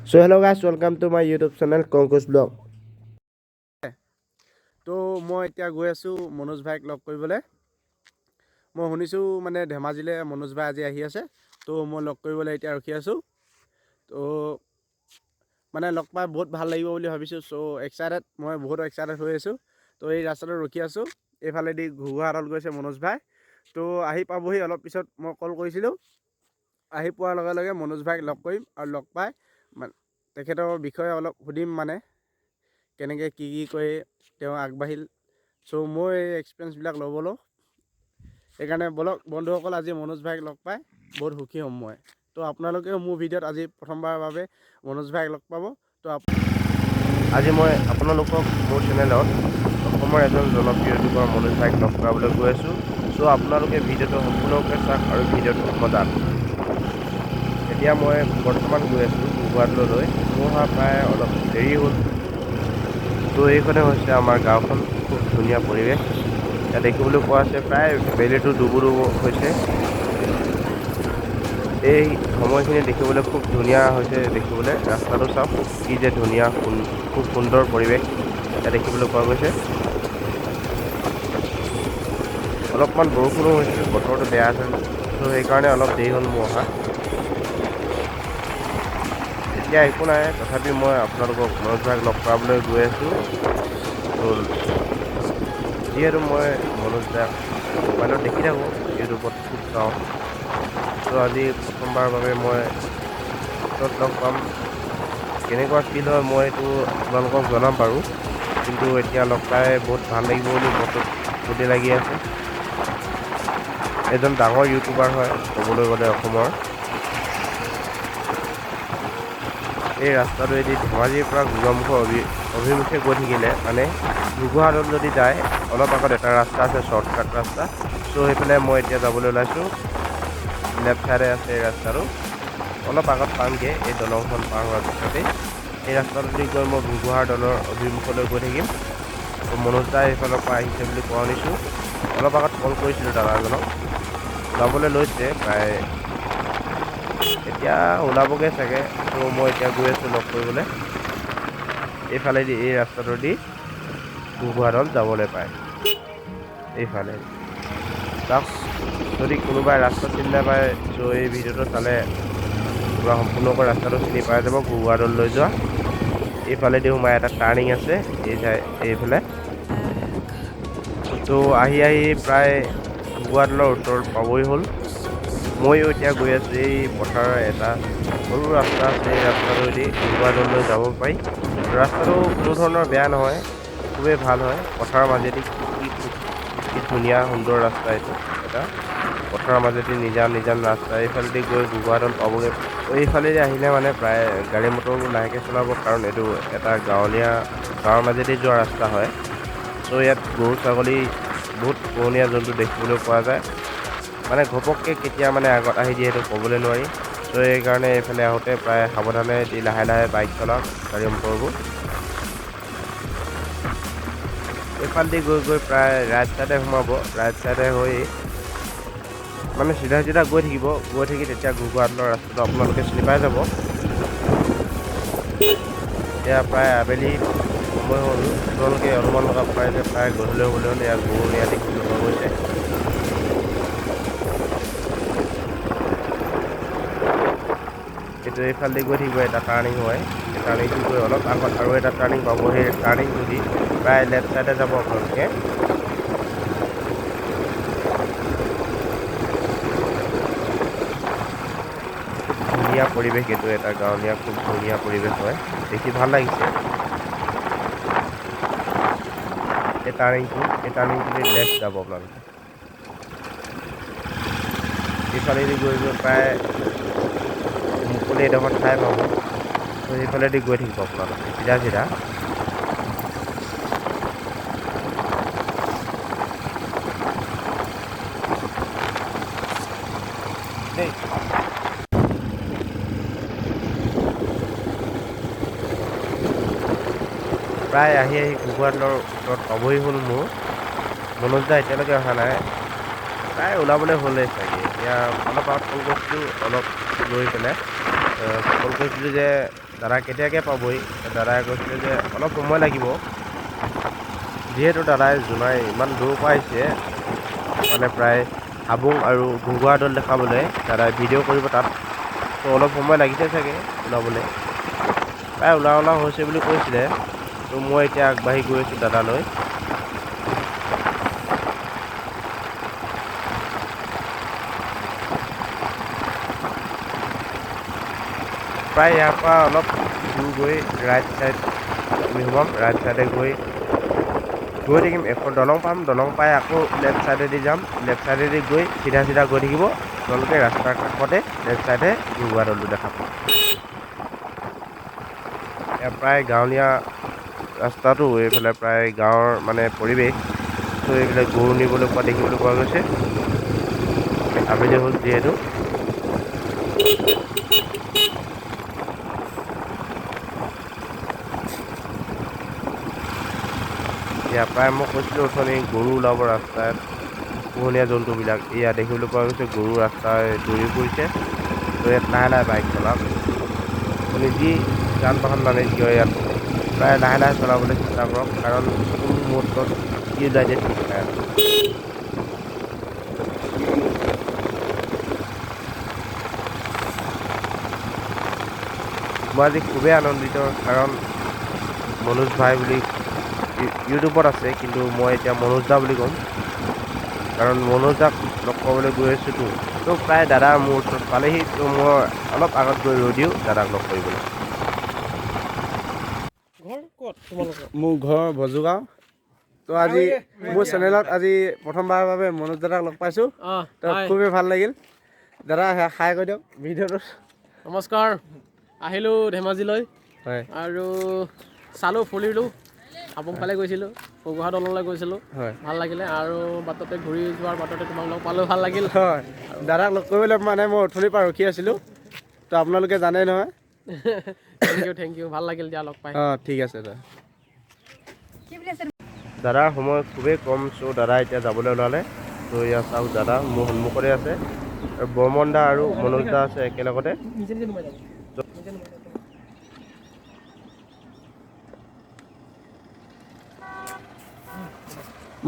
So hello guys, welcome to my YouTube channel Konkuj blog. তো মই এতিয়া গৈ আছোঁ মনোজ ভাইক লগ কৰিবলৈ। মই শুনিছোঁ মানে ধেমাজিলৈ মনোজ ভাই আজি আহি আছে। তো মই লগ কৰিবলৈ এতিয়া ৰখি আছোঁ। তো মানে লগ পাই বহুত ভাল লাগিব বুলি ভাবিছোঁ। চ' এক্সাইটেড, মই বহুত এক্সাইটেড হৈ আছোঁ। তো এই ৰাস্তাটো ৰখি আছোঁ, এইফালেদি ঘুগুহাতত গৈছে মনোজ ভাই। তো আহি পাবহি অলপ পিছত, মই কল কৰিছিলোঁ। আহি পোৱাৰ লগে লগে মনোজ ভাইক লগ কৰিম আৰু লগ পাই মানে তেখেতৰ বিষয়ে অলপ সুধিম, মানে কেনেকৈ কি কি কৰি তেওঁ আগবাঢ়িল। চ' মই এই এক্সপিৰিয়েঞ্চবিলাক ল'বলৈ সেইকাৰণে ব'লক বন্ধুসকল, আজি মনোজ ভাইক লগ পাই বহুত সুখী হ'ম মই। তো আপোনালোকেও মোৰ ভিডিঅ'ত আজি প্ৰথমবাৰৰ বাবে মনোজ ভাইক লগ পাব। তো আজি মই আপোনালোকক মোৰ চেনেলত অসমৰ এজন জনপ্ৰিয় ইউটিউবাৰ মনোজ ভাইক লগ কৰাবলৈ গৈ আছোঁ। চ' আপোনালোকে ভিডিঅ'টো সম্পূৰ্ণকৈ চাওক আৰু ভিডিঅ'টো মজা। এতিয়া মই বৰ্তমান গৈ আছোঁ গুৱাহাটীলৈ। মোৰ অহা প্ৰায় অলপ দেৰি হ'ল। তো এইখনে হৈছে আমাৰ গাঁওখন, খুব ধুনীয়া পৰিৱেশ ইয়াত দেখিবলৈ পোৱা আছে। প্ৰায় বেলিটো ডুবু ডুবু হৈছে। এই সময়খিনি দেখিবলৈ খুব ধুনীয়া হৈছে দেখিবলৈ। ৰাস্তাটো চাওক কি যে ধুনীয়া, খুব সুন্দৰ পৰিৱেশ ইয়াত দেখিবলৈ পোৱা গৈছে। অলপমান বৰষুণো হৈছিল, বতৰটো বেয়া আছিল। ত' সেইকাৰণে অলপ দেৰি হ'ল মোৰ অহা। এতিয়া একো নাই, তথাপি মই আপোনালোকক মনোজ ভাইক লগ কৰাবলৈ গৈ আছোঁ। ত' যিহেতু মই মনোজ দাক মোবাইলত দেখি থাকোঁ, ইউটিউবত খুব চাওঁ, ত' আজি প্ৰথমবাৰৰ বাবে মই ওচৰত লগ পাম। কেনেকুৱা ফিল হয় মই এইটো আপোনালোকক জনাম বাৰু। কিন্তু এতিয়া লগ পাই বহুত ভাল লাগিব বুলি মনটোত ফূৰ্তি লাগি আছে। এজন ডাঙৰ ইউটিউবাৰ হয় ক'বলৈ গ'লে অসমৰ। এই ৰাস্তাটোৱেদি ধেমাজিৰ পৰা গোগামুখৰ অভিমুখে গৈ থাকিলে, মানে ঘুগুহাতত যদি যায়, অলপ আগত এটা ৰাস্তা আছে, শ্বৰ্টকাট ৰাস্তা। চ' সেইফালে মই এতিয়া যাবলৈ ওলাইছোঁ। লেফ্ট ছাইডে আছে এই ৰাস্তাটো, অলপ আগত পামগৈ এই দলংখন পাৰ হোৱাৰ পিছতেই। এই ৰাস্তাটোদি গৈ মই ঘুগুহাৰ দলৰ অভিমুখলৈ গৈ থাকিম। ত' মনোজ দা এইফালৰ পৰা আহিছে বুলি কোৱা শুনিছোঁ। অলপ আগত কল কৰিছিলোঁ দাদাজনক, ওলাবলৈ লৈছে প্ৰায়, এতিয়া ওলাবগৈ চাগে। ত' মই এতিয়া গৈ আছোঁ লগ কৰিবলৈ। এইফালেদি এই ৰাস্তাটো দি ঘুগুহাদল যাবলৈ পায় এইফালে। তাক যদি কোনোবাই ৰাস্তা চিনি নাপায়, চ' এই ভিডিঅ'টো চালে পূৰা সম্পূৰ্ণকৈ ৰাস্তাটো চিনি পাই যাব ঘুগুহাদল লৈ যোৱা। এইফালেদি সোমাই এটা টাৰ্ণিং আছে এই চাই এইফালে। ত' আহি আহি প্ৰায় ঘুগুহাদলৰ ওচৰত পাবই হ'ল। ময়ো এতিয়া গৈ আছোঁ। এই পথাৰৰ এটা সৰু ৰাস্তা আছে, এই ৰাস্তাটোৱেদি ঘুগুহাদললৈ যাব পাৰি। ৰাস্তাটো কোনো ধৰণৰ বেয়া নহয়, খুবেই ভাল হয়। পথাৰৰ মাজেদি কি কি ধুনীয়া সুন্দৰ ৰাস্তা এইটো এটা। পথাৰৰ মাজেদি নিজান নিজান ৰাস্তা, এইফালেদি গৈ ঘুগুহাদল পাবগৈ। এইফালেদি আহিলে মানে প্ৰায় গাড়ী মটৰবোৰ লাহেকৈ চলাব, কাৰণ এইটো এটা গাঁৱলীয়া গাঁৱৰ মাজেদি যোৱা ৰাস্তা হয়। চ' ইয়াত গৰু ছাগলী বহুত পোহনীয়া জন্তু দেখিবলৈ পোৱা যায়। মানে ঘপককৈ কেতিয়া মানে আগত আহি দিয়ে সেইটো ক'বলৈ নোৱাৰি। চ' সেইকাৰণে এইফালে আহোঁতে প্ৰায় সাৱধানে দি লাহে লাহে বাইক চলাওক, গাড়ী মটৰবোৰ। এইফালেদি গৈ গৈ প্ৰায় ৰাইট ছাইডে সোমাব। ৰাইট ছাইডে হৈ মানে চিধা চিধা গৈ থাকিব, গৈ থাকি তেতিয়া ঘুগুহাদলৰ ৰাস্তাটো আপোনালোকে চিনি পাই যাব। এতিয়া প্ৰায় আবেলি সময় হ'ল, আপোনালোকে অনুমান লগাব পাৰে যে প্ৰায় গধূলি হ'বলৈ হ'লে ইয়াত গৰু নিয়া দেখিবলৈ পোৱা গৈছে। এইটো এইফালেদি গৈ থাকিব, এটা টাৰ্ণিং হয়। এই টাৰ্ণিংটো গৈ অলপ আগত আৰু এটা টাৰ্ণিং পাব। সেই টাৰ্ণিংটো দি প্ৰায় লেফ্ট ছাইডে যাব আপোনালোকে। ধুনীয়া পৰিৱেশ এইটো এটা গাঁৱলীয়া খুব ধুনীয়া পৰিৱেশ হয়, দেখি ভাল লাগিছে। এই টাৰ্ণিংটো দি লেফ্ট যাব আপোনালোকে। এইফালেদি গৈ গৈ প্ৰায় মুকলি এডোখৰ ঠাই পাব। ত' সেইফালেদি গৈ থাকিব আপোনালোকে চিধা চিধা। দেই, প্ৰায় আহি আহি ঘুগুহাদলৰ ওচৰত পাবহি হ'ল মোৰ। মনোজ দা এতিয়ালৈকে অহা নাই, প্ৰায় ওলাবলৈ হ'লেই চাগে। এতিয়া অলপ আগত কল কৰিছিলোঁ, অলপ ৰৈ পেলাই কল কৰিছিলোঁ যে দাদা কেতিয়াকৈ পাবহি। দাদাই কৈছিলে যে অলপ সময় লাগিব, যিহেতু দাদাই জোনাই ইমান দূৰৰ পৰা আহিছে, মানে প্ৰায় হাবুং আৰু ঘুগুহা দৌল দেখাবলৈ দাদাই ভিডিঅ' কৰিব তাত, ত' অলপ সময় লাগিছে চাগে ওলাবলৈ, প্ৰায় ওলাওঁ ওলাওঁ হৈছে বুলি কৈছিলে। ত' মই এতিয়া আগবাঢ়ি গৈ আছোঁ দাদালৈ। প্ৰায় ইয়াৰ পৰা অলপ দূৰ গৈ ৰাইট ছাইড আমি সোমাম, ৰাইট ছাইডে গৈ গৈ থাকিম, এখন দলং পাম, দলং পাই আকৌ লেফ্ট ছাইডেদি যাম, লেফ্ট ছাইডেদি গৈ চিধা চিধা গৈ থাকিব আপোনালোকে, ৰাস্তাৰ কাষতে লেফ্ট ছাইডে ঘুগুহা দৌলটো দেখা পাব। ইয়াৰ প্ৰায় গাঁৱলীয়া ৰাস্তাটো, এইফালে প্ৰায় গাঁৱৰ মানে পৰিৱেশ, ত' এইফালে গৰু নিবলৈ পোৱা দেখিবলৈ পোৱা গৈছে, আবেলি হ'ল যিহেতু। ইয়াৰ প্ৰায় মই কৈছিলোঁ অথনি গৰু ওলাব ৰাস্তাত, পোহনীয়া জন্তুবিলাক এয়া দেখিবলৈ পোৱা গৈছে, গৰু ৰাস্তাই দৌৰি ফুৰিছে। ত' ইয়াত লাহে লাহে বাইক চলাওক, আপুনি যি যান বাহন নানে কিয় ইয়াত প্ৰায় লাহে লাহে চলাবলৈ চেষ্টা কৰক, কাৰণ কোন মুহূৰ্তত কি ওলাই দিয়ে ঠিক নাই। মই আজি খুবেই আনন্দিত, কাৰণ মনোজ ভাই বুলি ইউটিউবত আছে, কিন্তু মই এতিয়া মনোজ দা বুলি ক'ম, কাৰণ মনোজ দাক লগ পাবলৈ গৈ আছোঁতো। ত' প্ৰায় দাদা মোৰ ওচৰত পালেহি, ত' মই অলপ আগত গৈ ৰৈ দিওঁ দাদাক লগ কৰিবলৈ। মোৰ ঘৰ বজুগাঁও। তো আজি মোৰ চেনেলত আজি প্ৰথমবাৰৰ বাবে মনোজ দাদাক লগ পাইছোঁ, তো খুবেই ভাল লাগিল। দাদা হাই কৈ দিয়ক ভিডিঅ'টোত। নমস্কাৰ, আহিলোঁ ধেমাজিলৈ হয় আৰু চালোঁ ফুৰিলোঁ, হাবুং ফালে গৈছিলোঁ, ঘুগুহা দৌললৈ গৈছিলোঁ, ভাল লাগিলে। আৰু বাটতে ঘূৰি যোৱাৰ বাটতে তোমাক লগ পালোঁ, ভাল লাগিল। হয়, দাদাক লগ কৰিবলৈ মানে মই অথনিৰ পৰা ৰখি আছিলোঁ, তো আপোনালোকে জানে নহয়। Thank U, thank U, ভাল লাগিল দিয়া লগ পাই। অঁ ঠিক আছে দাদা। দাদাৰ সময় খুবেই কম, চ' দাদা এতিয়া যাবলৈ ওলালে। ত' ইয়াত চাওক দাদা মোৰ সন্মুখতে আছে, আৰু বৰ্মন দা আৰু মনোজ দা আছে একেলগতে।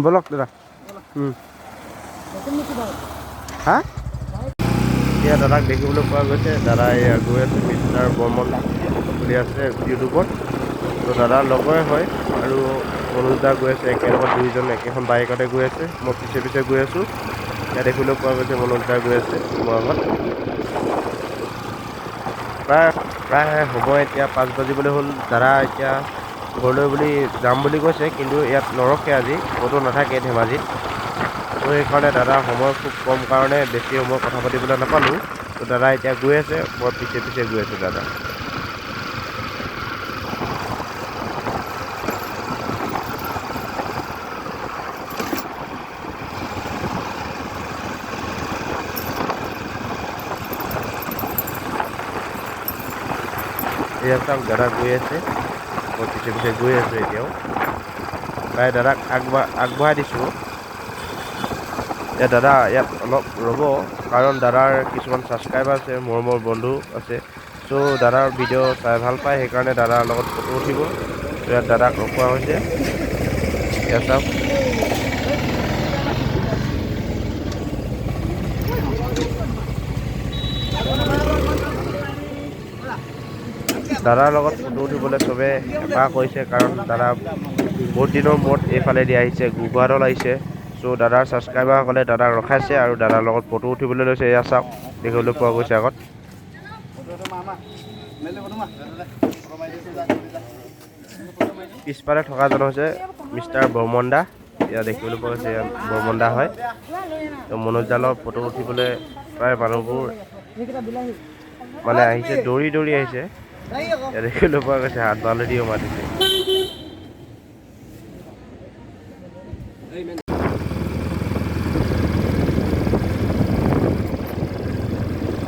বলক দাদা। হা, এতিয়া দাদাক দেখিবলৈ পোৱা গৈছে, দাদা এয়া গৈ আছে, মিষ্টাৰ বৰ্মন বুলি আছে ইউটিউবত, ত' দাদাৰ লগৰে হয় আৰু মনোজ দা গৈ আছে একেলগত, দুইজন একেখন বাইকতে গৈ আছে, মই পিছে পিছে গৈ আছোঁ। ইয়াত দেখিবলৈ পোৱা গৈছে মনোজ দা গৈ আছে মোৰ আগত। প্ৰায় প্ৰায় সময় এতিয়া 5 বাজিবলৈ হ'ল। দাদা এতিয়া ঘৰলৈ বুলি যাম বুলি কৈছে, কিন্তু ইয়াত নৰখে, আজি ক'তো নাথাকে ধেমাজিত। ত' সেইকাৰণে দাদা সময় খুব কম কাৰণে বেছি সময় কথা পাতিবলৈ নাপালোঁ। ত' দাদা এতিয়া গৈ আছে, মই পিছে পিছে গৈ আছোঁ দাদা। এয়া চাওক দাদা গৈ আছে, মই পিছে পিছে গৈ আছোঁ এতিয়াও। প্ৰায় দাদাক আগবঢ়াই দিছোঁ। এতিয়া দাদা ইয়াত অলপ ৰ'ব, কাৰণ দাদাৰ কিছুমান ছাবস্ক্ৰাইবাৰ আছে, মৰমৰ বন্ধু আছে, চ' দাদাৰ ভিডিঅ' চাই ভাল পায়, সেইকাৰণে দাদাৰ লগত ফটো উঠিব। ইয়াত দাদাক ৰখোৱা হৈছে। ইয়াত চাওক দাদাৰ লগত ফটো উঠিবলৈ চবে হেঁপাহ কৰিছে, কাৰণ দাদা বহুত দিনৰ মূৰত এইফালেদি আহিছে, ঘুগুহা দৌল আহিছে। চ' দাদাৰ ছাবস্ক্ৰাইবাৰসকলে দাদাক ৰখাইছে আৰু দাদাৰ লগত ফটো উঠিবলৈ লৈছে। এয়া চাওক দেখিবলৈ পোৱা গৈছে আগত। পিছফালে থকাজন হৈছে মিষ্টাৰ বৰ্মন দা, এয়া দেখিবলৈ পোৱা গৈছে, এয়া বৰ্মন দা হয়। ত' মনোজ দাৰ লগত ফটো উঠিবলৈ প্ৰায় মানুহবোৰ মানে আহিছে, দৌৰি দৌৰি আহিছে। এয়া দেখিবলৈ পোৱা গৈছে, হাত বাউলি দিও মাতিছে।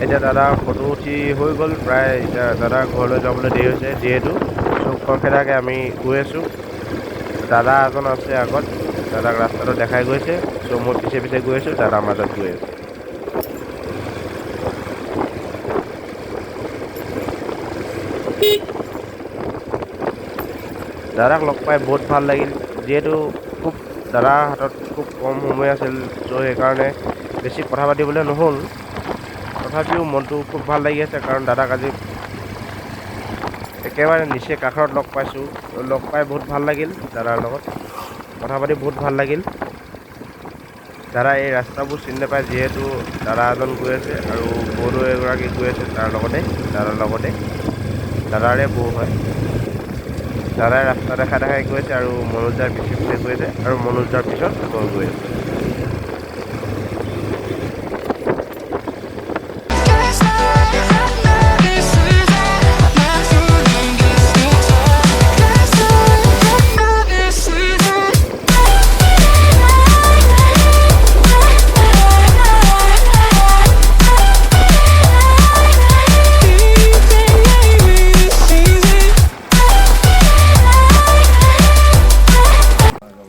এতিয়া দাদা ফটো উঠি হৈ গ'ল প্ৰায়। এতিয়া দাদাৰ ঘৰলৈ যাবলৈ দেৰি হৈছে যিহেতু, চ' খৰখেদাকৈ আমি গৈ আছোঁ। দাদা এজন আছে আগত, দাদাক ৰাস্তাটো দেখাই গৈছে, চ' মই পিছে পিছে গৈ আছোঁ, দাদাৰ মাজত গৈ আছোঁ। দাদাক লগ পাই বহুত ভাল লাগিল, যিহেতু খুব দাদাৰ হাতত খুব কম সময় আছিল, চ' সেইকাৰণে বেছি কথা পাতিবলৈ নহ'ল। তথাপিও মনটো খুব ভাল লাগি আছে, কাৰণ দাদাক আজি একেবাৰে নিচেই কাষৰত লগ পাইছোঁ। লগ পাই বহুত ভাল লাগিল, দাদাৰ লগত কথা পাতি বহুত ভাল লাগিল। দাদা এই ৰাস্তাবোৰ চিনি নাপায়, যিহেতু দাদা এজন গৈ আছে আৰু বৌদৌ এগৰাকী গৈ আছে তাৰ লগতে, দাদাৰ লগতে, দাদাৰে বৌ হয়। দাদাই ৰাস্তা দেখা দেখাই গৈ আছে আৰু মনোজ দাৰ পিছে পিছে গৈ আছে আৰু মনোজ দাৰ পিছত মই গৈ আছোঁ।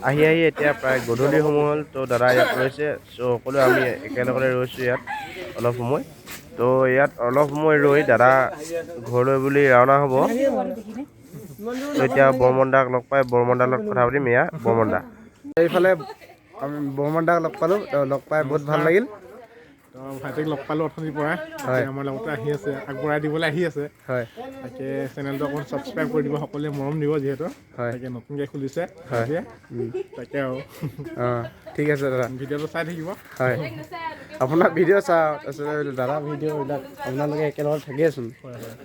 আহি আহি এতিয়া প্ৰায় গধূলি সময় হ'ল। তো দাদা ইয়াত ৰৈছে, চ' সকলোৱে আমি একেলগতে ৰৈছোঁ ইয়াত অলপ সময়। তো ইয়াত অলপ সময় ৰৈ দাদা ঘৰলৈ বুলি ৰাওনা হ'ব। তো এতিয়া বৰ্মন দাক লগ পাই বৰ্মন দাৰ লগত কথা পাতিম। এয়া বৰ্মন দা। এইফালে আমি বৰ্মন দাক লগ পালোঁ, লগ পাই বহুত ভাল লাগিল। ভাইটিক লগ পালোঁ অথনিৰ পৰা, আমাৰ লগতে আহি আছে, আগবঢ়াই দিবলৈ আহি আছে। হয়, তাকে চেনেলটো অকণ ছাবস্ক্ৰাইব কৰি দিব, সকলোৱে মৰম দিব যিহেতু। হয়, তাকে নতুনকৈ খুলিছে। তাকে আৰু অঁ, ঠিক আছে দাদা, ভিডিঅ'টো চাই থাকিব। হয়, আপোনাৰ ভিডিঅ' চাওঁ, তাৰপিছত দাদা ভিডিঅ'বিলাক আপোনালোকে একেলগত থাকেচোন,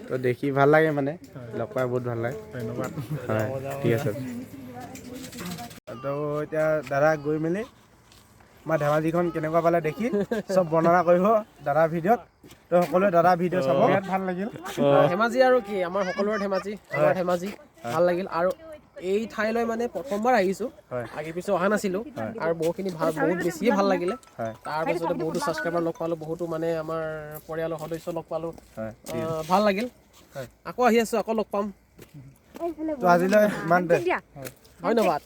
তো দেখি ভাল লাগে, মানে লগ পাই বহুত ভাল লাগে। ধন্যবাদ। হয়, ঠিক আছে। তো এতিয়া দাদা গৈ মেলি আমাৰ ধেমাজিখন কেনেকুৱা পালে দেখি চব বৰ্ণনা কৰিব দাদা ভিডিঅ'ত। তো সকলোৱে দাদা ভিডিঅ' চাব। বিৰাট ভাল লাগিল ধেমাজি। আৰু কি, আমাৰ সকলোৰে ধেমাজি, আমাৰ ধেমাজি ভাল লাগিল। আৰু এই ঠাইলৈ মানে প্ৰথমবাৰ আহিছোঁ, আগে পিছে অহা নাছিলোঁ, আৰু বহুখিনি ভাল, বহুত বেছিয়ে ভাল লাগিলে। তাৰপাছতে বহুতো ছাবস্ক্ৰাইবাৰ লগ পালোঁ, বহুতো মানে আমাৰ পৰিয়ালৰ সদস্য লগ পালোঁ, ভাল লাগিল। আকৌ আহি আছোঁ, আকৌ লগ পাম। তো আজিলৈ ইমানতে, ধন্যবাদ।